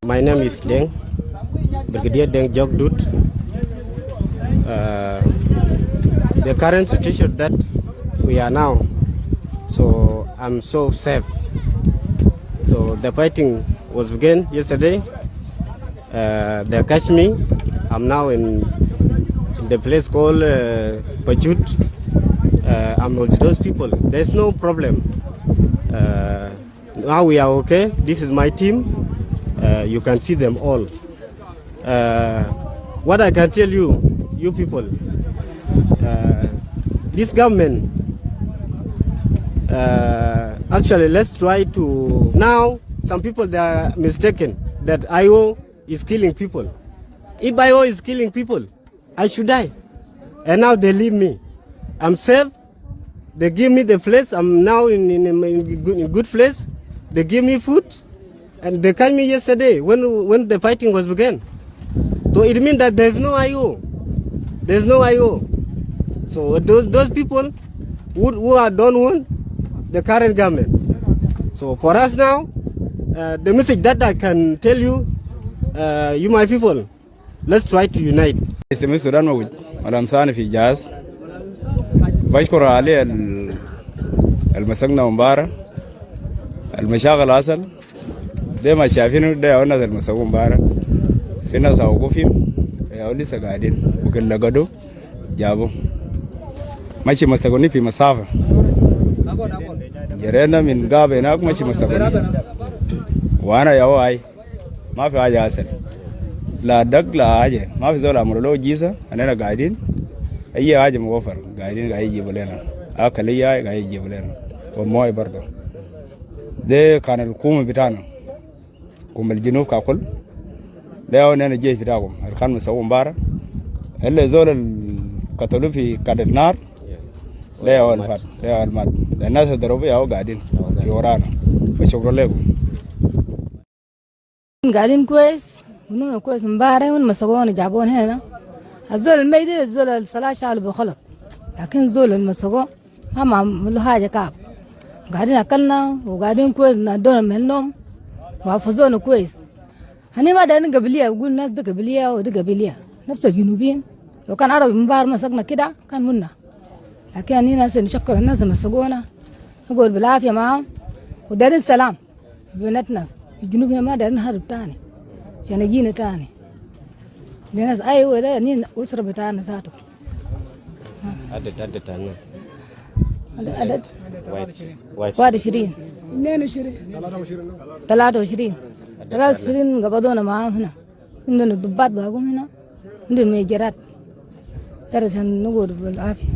My name is Deng, Brigadier Deng Jok Dut. The current situation that we are now, so I'm so safe. So the fighting was began yesterday. They catch me. I'm now in the place called Pajut. I'm with those people. There's no problem. Now we are okay. This is my team. You can see them all. What I can tell you, you people, this government, actually, let's try to. Now, some people, they are mistaken that IO is killing people. If IO is killing people, I should die. And now they leave me. I'm safe. They give me the place. I'm now in good place. They give me food. And they came me yesterday when the fighting was began. So it means that there's no IO. There's no IO. So those people who are don't want the current government. So for us now, the message that I can tell you, you my people, let's try to unite. اسمي السودان موجود ولمساني في جهاز. بشكر علي المسكنا مباراه المشاغل حصل ده ما شايفينه ده الناس المسكوا مباراه. في ناس اوقفهم يا لسه قاعدين وكل لقدوا جابوا ماشي مسكوني في مسافة، جرينا من غابة هناك، ماشي مسكوني وانا يا هاي ما في حاجة حصل، لا دق لا حاجة، ما في زول عملوا له جيزة. أننا قاعدين أي حاجة موفر، قاعدين قاعد يجيبوا لنا أكل، أي حاجة قاعد يجيبوا لنا والموية برضه. ده كان الحكومة بتاعنا، حكومة الجنوب ككل، ده هو أنا الجيش بتاعكم اللي كان مسوي امبارح اللي زول اللي قتلوه في قد النار، ده هو الفات، ده هو المات. الناس اللي ضربوا ياهو قاعدين في ورانا، وشكرا لكم. قاعدين كويس ونونا كويس. امبارح مسكونا جابونا هنا. الزول الميت، الزول السلاح شالوا بخلط، لكن الزول اللي مسكوه ما عملوا حاجة كعب. قاعدين أكلنا وقاعدين كويس، نادونا من النوم وحفظونا كويس. أنا ما دايرين قبلية، يقول الناس ده قبلية وده قبلية، نفس الجنوبيين. لو كان عربي مبار مسكنا كده كان منا، لكن أنا ناس نشكر الناس اللي مسكونا، نقول بالعافية معاهم، ودايرين سلام بيناتنا في الجنوب هنا. ما دايرين حرب تاني عشان يجينا تاني. دي ناس ايوه، ده نين أسرة بتاعنا ذاته. عدد عدد أنا العدد واحد واحد. 21. 22. 23، 23 قبضونا معاهم هنا. عندنا الضباط باقوم هنا، عندنا ميجرات ترى عشان نقعد بالعافية.